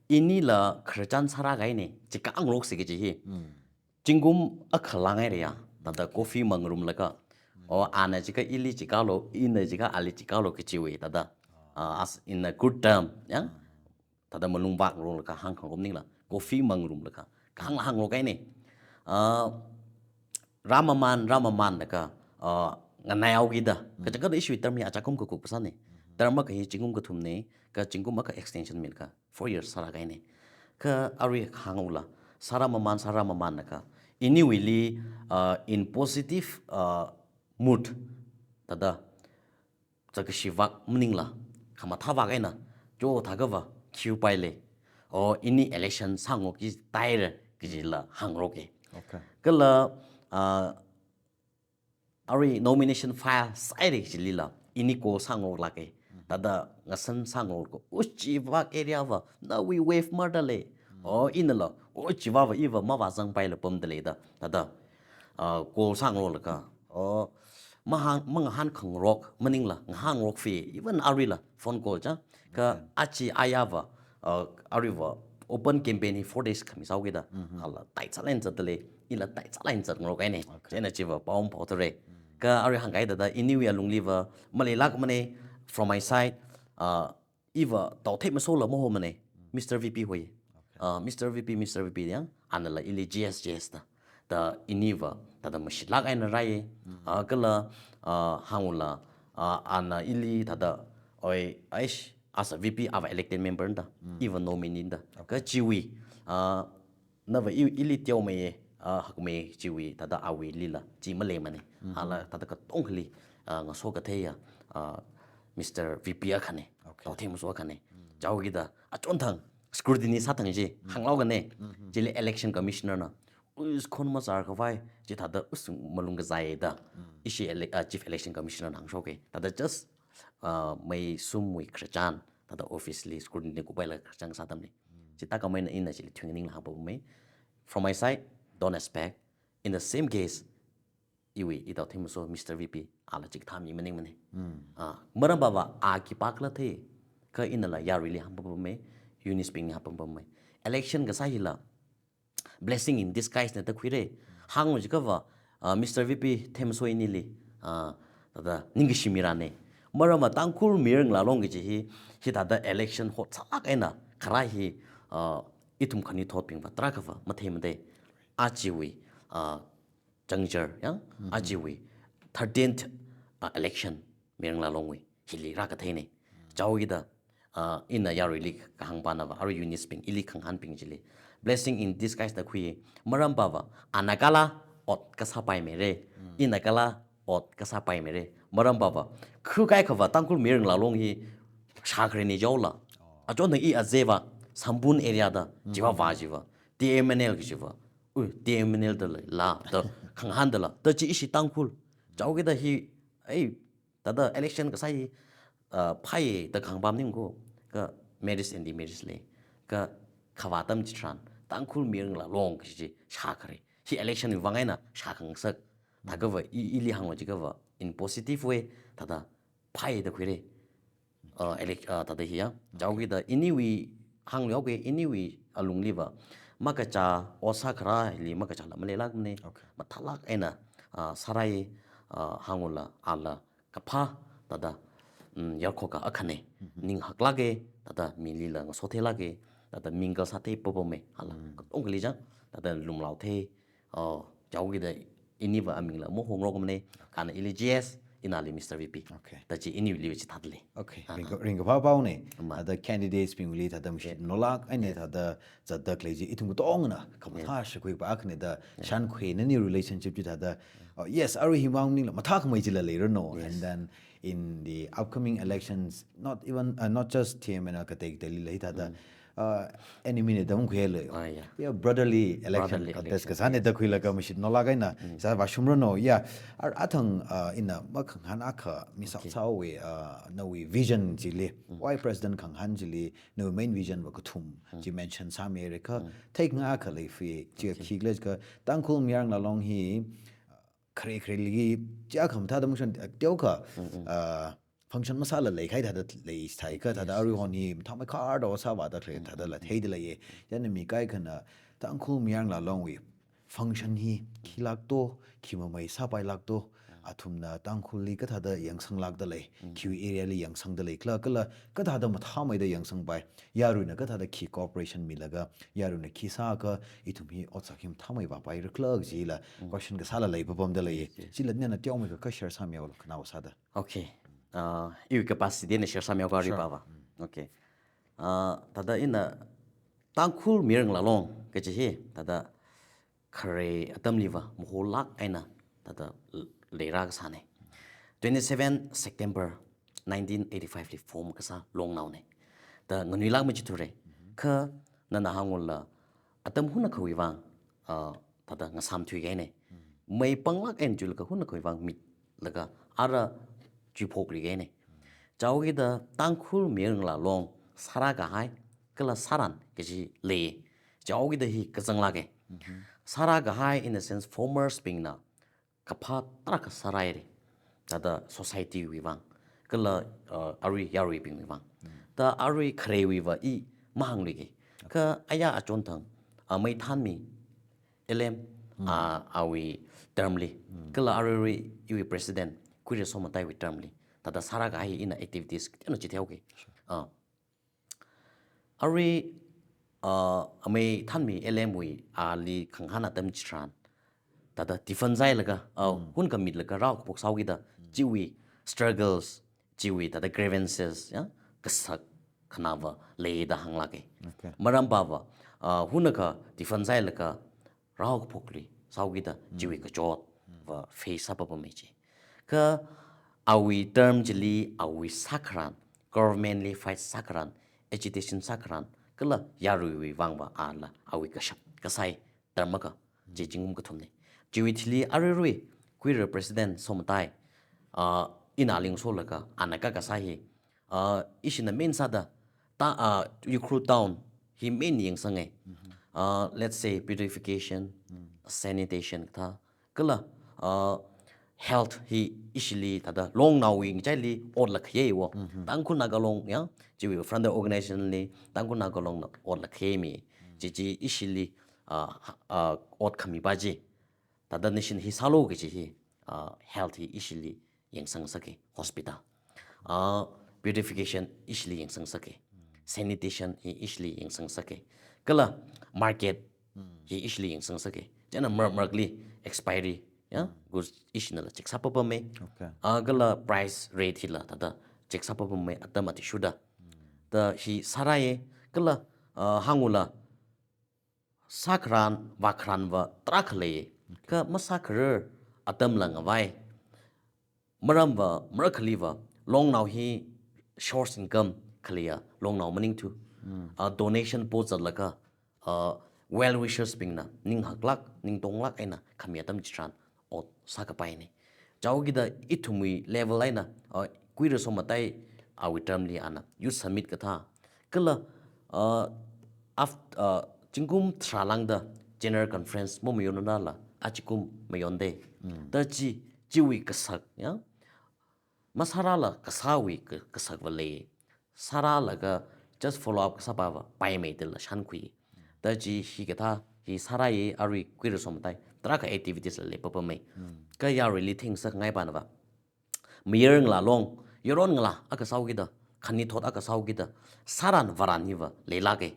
inila khararchan sārākahaina, chikāngaroksi kaji hi. Zingkum akha lāngaira ya, thāda coffee mangarumlaga. O, ana jiakha ili chikālu, ina jiakha ali chikālu kajiwui, thāda. Ah, as in a good term, ya. Thāda malung vāngarumlaga hāngkhangarum maningla, coffee mangarumlaga. Kahāngla hāngarokahaina. Ah, rāmamān, rāmamānlaga, ah, nganaihaokida. Kachangkhatta ishiwui term hi achākum kakup kasāna. Term akha hi zingkum kathumna, kha zingkum akha extension milaga four years sāra kahaina. Kha arui hāngula, sāra maman, sāra mamanlaga, iniwuili, uh, in positive, uh, mood, thāda, zakkashi vak maningla, khamathā vak eina, chothakhava, khiupaila, o ini election sāngarokki taira, kajila hāngaroka. Okay. Kala, ah, arui nomination file sāhaira kajilila, ini call sāngaroklāka. Thāda ngasān sāngarok, o chiva area va, nawui wave mardalei. O inala, o chiva va iva mavāzangpaila pamdalei da. Thāda, ah, call sāngaroklaga, o, mahāng, mangahānkhangarok maningla, ngahānngarok fi, even aruila, phone call cha, kha achi ayava, uh, aruiva, open campaign hi four days khami sāhaoki da, ala taitsālāk eina zatdalei, ila taitsālāk eina zatngarok kahaina, chieina chiva pao maphao thāra. Kha arui hāngkahai thāda, iniwui alungliva, maleilākmana, from my side, uh, iva taothei masola mahomana, Mister V P hoi. Uh, Mister V P, Mister V P yang, anala ili G S, G S da. Da iniva, thāda mashitlāk eina rai. Ah, kala, ah, hāngula, ah, ana ili thāda, oi, aish, as a V P, ava elected member da, iva nominee da. Kha chiwui, ah, nava i-, ili teomeiya, ah, hakmei chiwui, thāda awuilila, chi maleimana. Hala, thāda katongali, ah, ngaso katheiya, ah, Mister V P akhana. Okay. Taothei maso akhana. Chaokida, achonthang, scrutiny sāthang chi, hānglao kahaina, chili election commissioner na, us khon mazar khavai, chithāda us malung kazai da, ishi ele-, ah, chief election commissioner na hāngshoka. Thāda just, ah, mei sumwui khararchan, thāda office li scrutiny kupailaga khararchan sātamna. Chithā khameina ina chili thuinganing la hāngpapamei. From my side, don't expect. In the same case, iwui, i taothei maso Mister V P, ala chikathā mi maningmana. Ah, maram pava, a khipākhala thei, kha inala yaruili hāngpapamei, Eunice bingli hāngpapamei. Election kasā hila, blessing in disguise na da khuira. Hānglu jiakhava, ah, Mister V P theimaso inili, ah, thāda ningkashi mirana. Maram va Tangkhul Mayar Ngalālong kaji hi, hithāda election hotsālāk eina, kharā hi, ah, ithum khanuithotbingva tarākhava matheimada. Achiwui, ah, juncture, yang, achiwui thirteenth, ah, election, Mayar Ngalālongwui, hili rākatheina. Chaokida, ah, ina yaruili kahāng panava, arui Eunice bing, ili khangahānbing chili. Blessing in disguise da khui, maram pava, ana kala ot kasāpaimeira, ina kala ot kasāpaimeira. Maram pava, khuikai khava, Tangkhul Mayar Ngalālong hi, shākharina jaola. Achonthang i azeva, Sambun area da, chiva va chiva, T M N L kajiva, ui, T M N L da lei, la, da, khangahān dala, da chi ishi Tangkhul. Chaokida hi, ei, thāda election kasā hi, ah, phāya da khangahān maningko, kha merits and demerits lei, kha khavā atam chitharan, Tangkhul Mayar Ngalālong kaji chi shākhara. Hi election wui vang eina shākhangasak, thākhava i, ili hānglu jiakhava, in positive way, thāda phāya da khuira. Uh, elec-, uh, thāda hi ya. Chaokida iniwui hānglu jiakha iniwui alungliva, makachā ot sākharāli makachāla maleilākmana. Okay. Mathālāk eina, uh, sārai, uh, hāngula ala kaphā thāda, um, yarkhoka akhana. Ninghaklāka, thāda milila ngasotheilāka, thāda mingle sāthei papamei, hala katongali chang, thāda lumlaothei, oh, chaokida iniva amingla mahongrokmana, ana ili G S, inali Mister V P. Okay. Thāda chi iniwuili chithādalei. Okay. Ringka-, ringkaphā paona. Ma. Thāda candidates bingwuili thāda mashit nolak, eina thāda zatda khalei chi ithum katongana khamathā shakhui pa akhana da shankhui nani relationship chi thāda, oh, yes, arui himang maningla mathākhamei chila leiranu. Yes. And then in the upcoming elections, not even, uh, not just T M N L katei kateilila hi thāda, uh, enemy na da makhuilei. Ah, yeah. Yeah, brotherly election contest kasāna da khuilaga mashit nolak eina sā vāshungranu. Yeah. Ar athang, uh, ina makhangahān akha mi sāsāwui, uh, nawui vision chili, why President khangahān chili, nawui main vision va kathum chi mention sāmira kha, theikhangai akha lei fi, chi khikhala jiakha, Tangkhul Mayar Ngalālong hi, uh, khare khareli, chi akha mathāda mashun, uh, teokha, uh, function masāla leikahai thāda leisai kha, thāda aruihon hi mathāmeikharda ot sāvāda khalei thādala theida leiya. Chieina mi kaikhana Tangkhul Mayar Ngalālongwui function hi khilākto, khi mamei sāpailākto, athumna Tangkhulli kathāda yangsanglākda lei, khiwui area li yangsangda leikhala, kala kathāda mathāmeida yangsangpai, yaruina kathāda khi cooperation milaga, yaruina khi sākha ithum hi otsak hi mathāmei vāpairakhala kajila question kasāla leipapamda leiya. Chila nana teomeikha kha share sāmihaolu, khanaowa sāda. Okay. Uh, iwui capacity na share sāmihaoka Sure. Aripava. Okay. Uh, thāda ina Tangkhul Mayar Ngalā Long kaji hi, thāda khare atamliva, maholāk eina, thāda leirā kasāne. Twenty-seven September nineteen eighty-five li form kasā longnaone. Thāda nganuilāk machithura. Kha nana hāngula atam hunakhawui vang, uh, thāda ngasām thuikahaine. Mei panglāk eina chuilaga hunakhawui vang mitlaga ara chuiphokluikahaine. Chaokida Tangkhul Mayar Ngalā Long sārākahai, kala sāran kaji lei. Chaokida hi kazanglāke. Sārākahai in the sense formers bingna kaphā tarākha sārāhaire. Thāda society wui vang, kala, uh, arui yaruibingwui vang. Thāda arui kharewuiva i mahāngluike. Kha aya achonthang, uh, Meithanmi L M, uh, awui term li, kala aruirui iwui president Kuira Somataiwui term li, thāda sārākahai ina activities kateonao chitheihaoke. Uh, arui, uh, Meithanmi L M wui ali khangahān atam chitharan, thāda defend sāhailaga, uh, hunakha mitlaga rāhaokaphok sāhaokida, chiwui struggles, chiwui thāda grievances, ya, kasak khanāva leida hānglāke. Okay. Marampava, uh, hunakha defend sāhailaga rāhaokaphokli sāhaokida, chiwui kachotva face sāpapamei chi. Kha awui term chili awui sākharan, government li fight sākharan, agitation sākharan, kala yaruiwui vangva ala awui kashap kasai term akha, chi zingkum kathumne. Chiwui thili aruirui Kuira president Somatai, uh, ina ali ngasolaga, ana kakasā hi, uh, ishina main sāda, ta, uh, Ukhrul town hi main yangsange. Uh, let's say beautification, sanitation kathā, kala, uh, health hi ishili thāda longnaowui ngachaili otla khayeiwo. Tangkhul Naga Long, ya, chiwui frontier organization li Tangkhul Naga Longna otla khayei mi. Chi chi ishili, uh, ha-, uh, ot khamipa chi, thāda nation hi sālu kaji hi, uh, health hi ishili yangsangsake, hospital. Uh, beautification ishili yangsangsake. Sanitation hi ishili yangsangsake. Kala market hi ishili yangsangsake. Chieina marak marakli expiry, ya, goods ishinala check sāpapamei. Okay. Uh, kala price rate hila thāda check sāpapamei atam athishurda. Thāda hi sārāye, kala, uh, hāngula sākharan, vākharanva tarākha lei. Kha masākharar atamla ngavai. Maramva, marakhaliva, longnao hi source income khaleiya longnao maningthu. Ah, donation pozatlaga, ah, well wishers bingna ninghaklāk, ningtonglāk eina khami atam chitharan ot sākapaine. Chaokida ithumwui level eina, ah, Kuira Somatai awui term li ana Youth Summit kathā, kala, ah, af-, ah, zingkum tharā lāngda General Conference mamayonrala, achikum mayonde. Thāda chi, chiwui kasak, ya, masārala kasāwui ka-, kasakva lei. Sāralaga just follow up kasāpava paimeidala shānkhui. Thāda chi hikathā hi sārāye, arui Kuira Somatai tarākha activities la leipapamei. Kha yaruili theingasakngai panava, Mayar Ngalā Long, yaron ngalā akha sāhaokida, khanuithot akha sāhaokida, sāran vāran hiva leilāke.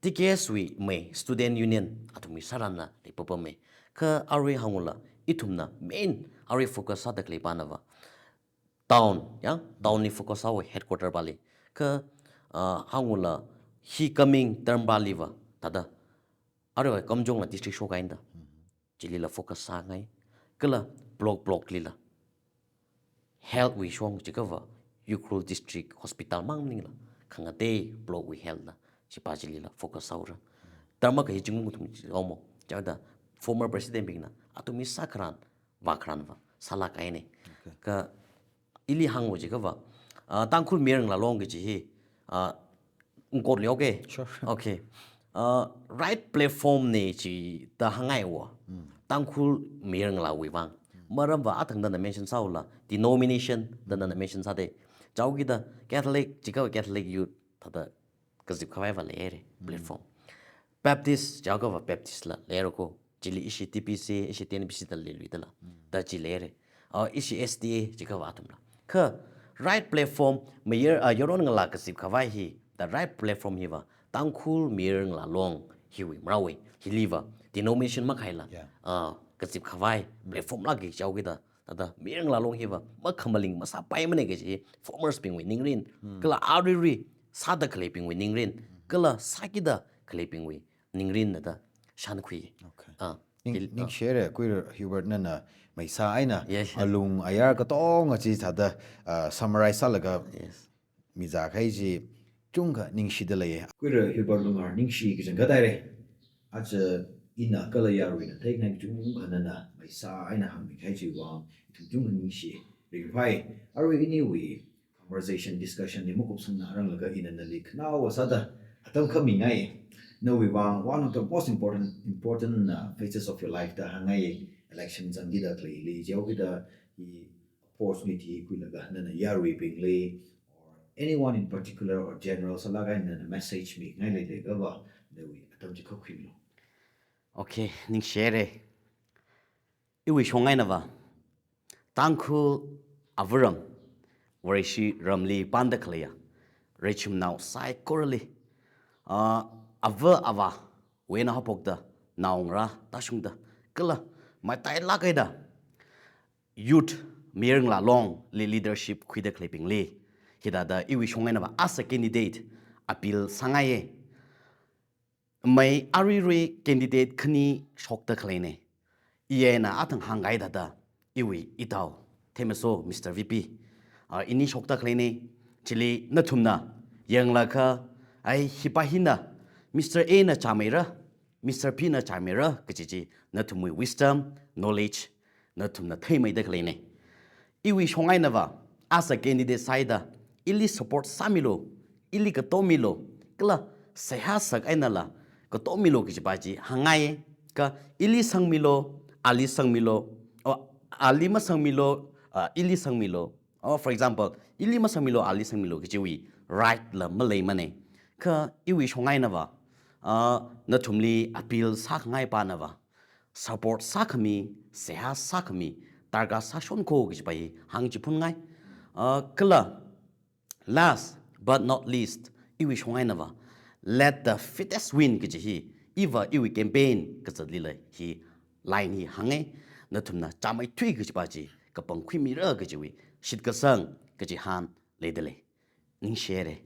T K S wui mei, Student Union, athumwui sāranla leipapamei. Kha arui hāngula, ithumna main arui focus sāda khalei panava town, ya, town li focus sāhaowa, headquarter pali. Kha, ah, hāngula hi coming term paliva, thāda, arui Kamjongla district shokkahai eina thāda, chilila focus sāngai. Kala block block lila health wui shong chiakha va Ukhrul District Hospital mang maningla khangatei block wui health la, chipa chilila focus sāhaora. Term akha hi zingkum kathum chi haomo. Chithāda former president bingna athumwui sākharan, vākharanva sālākkahaine. Okay. Kha ili hāngwo chiakha va, ah, Tangkhul Mayar Ngalā Long kaji hi, ah, ngkot leoke. Sure. Okay. Ah, right platform ne chithāda hāngngaiwo. Tangkhul Mayar Ngalāwui vang. Maramva athang thāda mention sāhaola, denomination thāda thāda mention sāde. Chaokida Catholic chiakha Catholic youth thāda kazip khavaiva leire, platform. Baptist chiakha va Baptist la leirako. Chili ishi T P C, ishi T N P C da leiluidala. Thāda chi leire. Ah, ishi S D A chiakha va athumla. Kha right platform, mayar, ah, yaron ngalā kazip khavai hi, the right platform hiva Tangkhul Mayar Ngalā Long hiwui marāwe. Hiliva denomination makhaila, yeah, ah, kazip khavai platform lāke chaokida Thāda, Miringlā Long hiva makhamaling masāpaimana kaji, formers bingwui ningrin, kala aruirui sāda khaleibingwui ningrin, kala sākida khaleibingwui ningrin thāda shānkhui. Okay. Ah, Ning, il-, ah. Ningshire, Kuira Hubert nana maisā eina, Yes, yes. alung ayar katonga chi thāda, ah, summarize sālaga Yes. mizākahai chi chungkha ningshida lei. Kuira Hubert Lunghar ningshi kachangkhat haira. Aja ina kala yaruina theikhangai chungkha nana maisā eina hāngmikahai chiwui vang ithum chungkha ningshi. Ringphai, arui iniwui conversation, discussion li makupsangna ranglaga ina nali khanaowa sāda atam khamingai. Nawui vang one of the most important, important, uh, phases of your life da hāngngai. Election zangkida khaleili, jihaokida hi opportunity khuilaga nana yaruibingli or anyone in particular or general sālaga nana message mingai leilakha va, nawui atam chi khuimilu. Okay, ningshire. Iwui shong einava, Tangkhul avaram, Vareshi ramli panda khaleiya reichumnao saikorali, ah, ava avāwui eina haophokda, naongarā tāshungda, kala matailāk eina youth Miringlā Longli leadership khuida khaleibingli, hithāda iwui shong einava as a candidate appeal sāngaiya. Mai aruirui candidate khani shokda khaleina. Ina athang hāngkahai thāda, iwui itao, Themmeso, Mister V P, ah, ini shokda khaleina. Chili nathumna yanglaga, ai, hipa hina Mister A na chāmeira, Mister P na chāmeira kaji chi nathumwui wisdom, knowledge, nathumna theimeida khaleina. Iwui shong einava, as a candidate side, ili support sāmilu, ili katomilu, kala seihā sak einala katomilu kajipa chi hāngngai, kha ili sangmilu, ali sangmilu, o, ali masangmilu, ah, ili sangmilu, o, for example, ili masangmilu, ali sangmilu kajiwui right la maleimana. Kha iwui shong einava, ah, nathumli appeal sākhangai panava, support sākhami, seihā sākhami, darkar sāshon ko kajipa hi hāngchiphunngai. Ah, kala, last but not least, iwui shong einava, let the fittest win kaji hi, iva iwui campaign kazatlila hi line hi hāngngai, nathumna chāmeithui kajipa chi kapangkhuimira kajiwui shitkasang kachihān leida lei. Ningshire.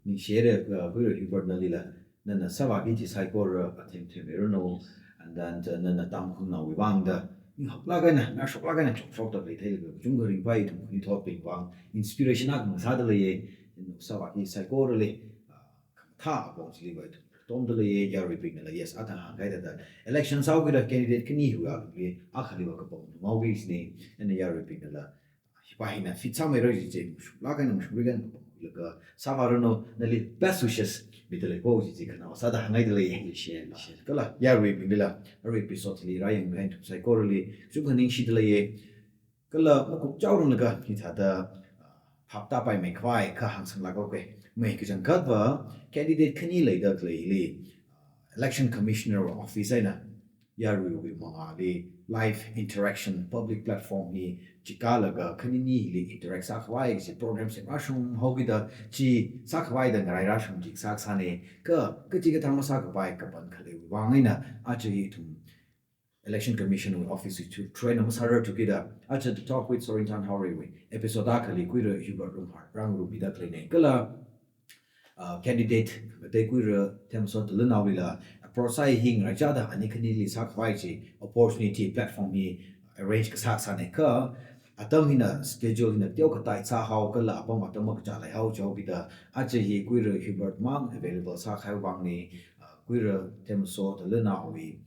Ningshire, uh, Kuira Hubert nalila, nana sāvāki kaji saikora athem themmeiranu, and then, uh, nana Tangkhulnaowui vangda, ning haklāk eina, ning shoklāk eina chokshokda leitheilaga, kachungkha ringphai, ithum khanuithotbing vang inspiration akha sāda leiya. Ning sāvāki saikorali, uh, thā apong chiliva ithum tomda leiya, yaruibingnala, yes, athang hāngkahai thāda, election sāhaokida candidate khani huiya, akhaliva kapang ngaoki kajina, nana yaruibingnala, hipa hina fit sāmeira kaji chi, mashunglāk eina mashungrik eina kapangkhuilaga sāvāranu, nali best wishes mida lei ko kaji chi khanaowa sāda hāngngaida lei. Share, share. Kala yaruibinglila, arui episode li rāyangkahai nathum saikorali, kachungkha ningshida leiya. Kala makup chaoranglaga hithāda, ah, phap tāpaimeikhavai kha hāngsanglāk haoke. Mai kachangkhatva, candidate khani leida khaleili, ah, Election Commissioner office eina yaruiwui mangāli live interaction, public platform hi chikālaga khaninili interact sākhavai kaji program semrāshung haokida chi sākhavai da ngarai rāshung chi sākasāna. Kha, kachikathā masākapai kapan khaleiwui vang eina, aja hi ithum Election Commission wui office wui chu train masārarthukida, aja The Talk with Sorinthan Haorei wui episode akhali Kuira Hubert Lunghar rāngarummida khaleina. Kala, uh, candidate khangatei Kuira Themmeso Talanaowuila approach sāi hi ngaraichāda ani khanili sākhavai chi opportunity platform hi arrange kasākasāna. Kha atam hina schedule hina teokha tight sāhao kala apam atam makachā leihao jihaokida aja hi Kuira Hubert mang available sākahai vangna, uh, Kuira Themmeso Talanaowui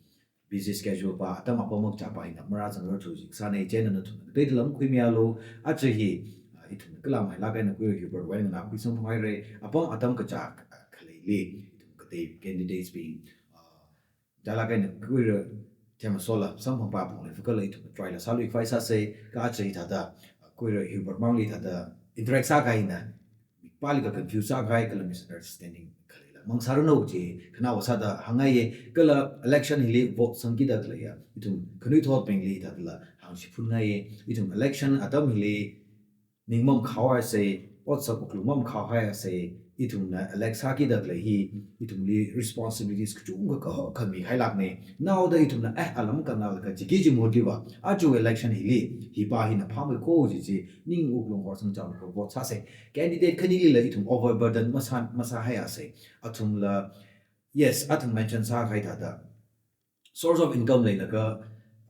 busy schedule pa, atam apam makachāpa hina marāzangrarthu kaji kasāna. Chieina nathumna kateida lam khuimialu, aja hi, ah, ithumna kala mailāk eina Kuira Hubert wui eina nganākhui samphanghaira, apam atam kachā, ah, khaleili, ithum katei candidates bing, ah, chālāk eina Kuira Themmesola samphangpapam leifa kala ithumna try la sāluikhavai sāsa, kha aja hithāda, ah, Kuira Hubert mangli thāda interact sākahai hina, mipāli ka confuse sākahai kala misunderstanding khaleila mang sāranu chi khanaowa sāda hāngngaiya. Kala election hili vote sangkida khaleiya ithum khanuithotbingli thādala hāngchiphunngai. Ithum election atam hili ning mamakhaohaisa, otsak wuklung mamakhaohaisa, ithumna elect sākida khalei hi, ithumli responsibilities kachungkha ka, khami hailākne. Naoda ithumna, eh, alam kanal ka jiki ji motiva, aja election hili, hipa hina phāmei ko ji chi, ning wuklung horsang chang ka vote sāsei. Candidate khanilila ithum overburden masā, masāhaiasei. Athumla, yes, athum mention sākahai thāda source of income leilaga,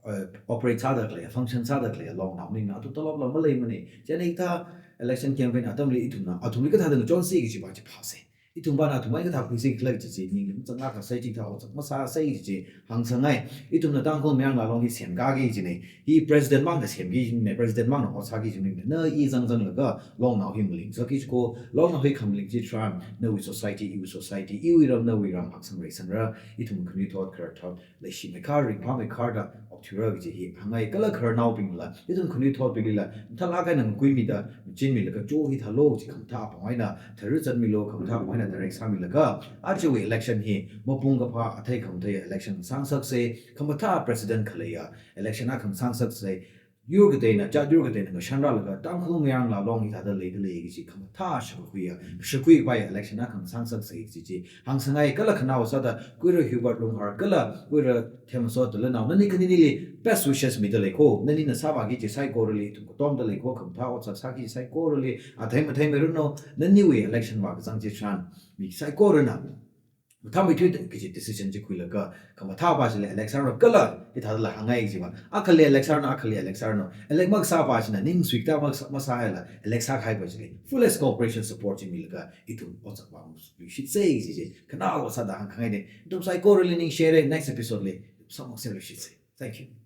uh, operate sāda khalei, function sāda khalei, longnao maningna, athum tolopla maleimane. Chieina hithā election campaign atamli ithumna, athumli kathāda ngachonsi kaji pa chi phāsei. Ithum pana athum eina kathā khuisi khala kaji chi, ning ning chang la kasai chi thā, otsak masāsei chi, hāngsangngai. Ithumna Tangkhul Mayar Ngalong hi semkaki jine. Hi president mangna semki jine, president mangna ot sāki jine. Na i zangzanglaga, longnao hi maling sāki ko, longnao hi khamaling chitharan, nawui society, iwui society, iwui ram, nawui ram, haksang reisangra, ithum khanuithot, khararthot, leishimei khar, ringphāmei kharda, okthuira kaji hi, hāngngai kala khararnaobingla, ithum khanuithotbinglila, mathālāk eina ngakuimida, machinmilaga cho hithālo chi khamathā apong eina, tharu chanmilo, khamathā apong eina direct sāmilaga, ajawui election hi, mapung kaphā, athei khamathei election sāngasaksei, khamathā president khaleiya, election akha sāngasaksei, yur kateina, jat yur kateina ngashanrālaga, Tangkhul Mayar Ngalong hithāda leida lei kaji khamathā shakhuiya, shakhui kapai election akha sāngasaksei kaji chi, hāngsangngai kala khanao sāda, kuira Hubert Lunghar kala, kuira Themmasot Dalanao, nani khaninili best wishes mida lei ko, nanina sāvāki kaji saikorali, ithum katomda lei ko, khamathā otsak sāki kaji saikorali, athei matheimeiranu, naniwui election vākazang chitharan, mi saikorana mathāmeithui kaji decision chi khuilaga, khamathā pa chili elect sāranu kala, hithādala hāngngai kaji pa. Akhali elect sāranu, akhali elect sāranu. Elect makasā pa china ningsui kathā makasā, masāhaila, elect sākahai pa chili fullest cooperation support chi milaga, ithum otsak vāluishitsei kaji chi. Khanao sāda hāngkhangaine. Ithum saikorali ningshire, next episode li. Samok sāluishitsei. Thank you.